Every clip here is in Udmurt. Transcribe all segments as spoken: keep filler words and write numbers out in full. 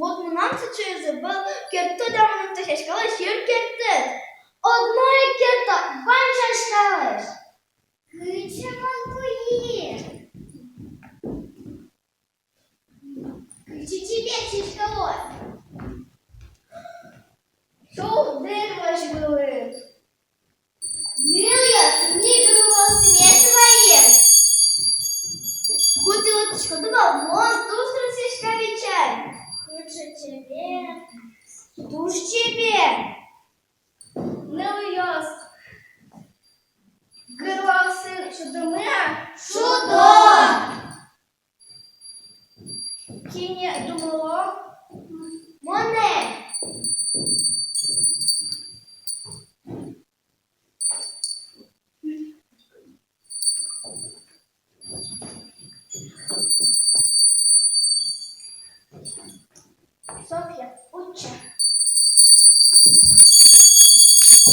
Вот мынам сыӵеез ӧвӧл, керттод-а мыным та сяськалэсь йыр кертэз? Одно ик керто, вань сяськалэсь. Кыӵе мон туи? Кыӵе чебер сяськалоос! Шулдыр вазь вылын. Нылъёс, ми гырлыосмес ваим. Кудӥз лыктӥськоды вал, мон туж трос сяська бичай. Кыӵе чебер! Туж чебер! Нылъёс, гырлыосын шудомы-а? Шудом! Кинэ думыло? Монэ. Софья, утча. О,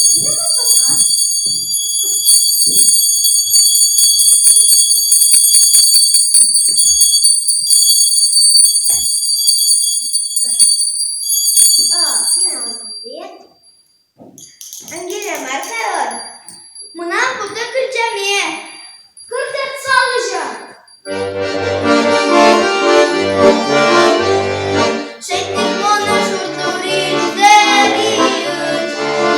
тӥляд пока. А, кинэ ответ? Ангелина, мар карод? Мынам потэ кырӟаме. Кырӟа, сылӥсько. Шедьтӥд монэ шур дурысь, дурысь,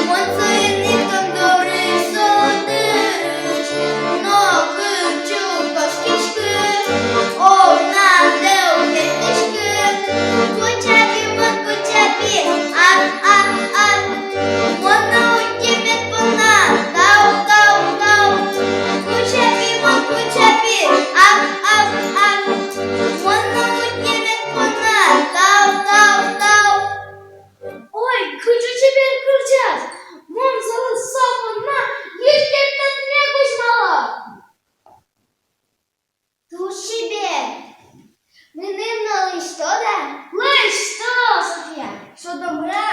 мон соин ик тон дорысь, со дорысь. Но кырӟу кошкиськы, огнадэ уг керттӥськы. Кучапи мон, кучапи, ар, ар, ар. Мон но утемед понна, тау, тау, тау. Кучапи мон, кучапи, ар, ар, ар. Мон но утемед понна, тау, тау, тау. Ой, кыӵе чебер кырӟаз! Мон солы со понна йыр керттэтме кузьмало. Туж чебер! Мыным но лэсьтод-а? Лэсьто, Софья! Шудомы-а?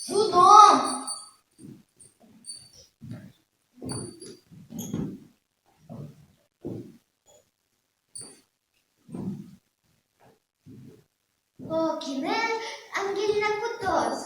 Шудом! О, кинэ Ангелина кутоз?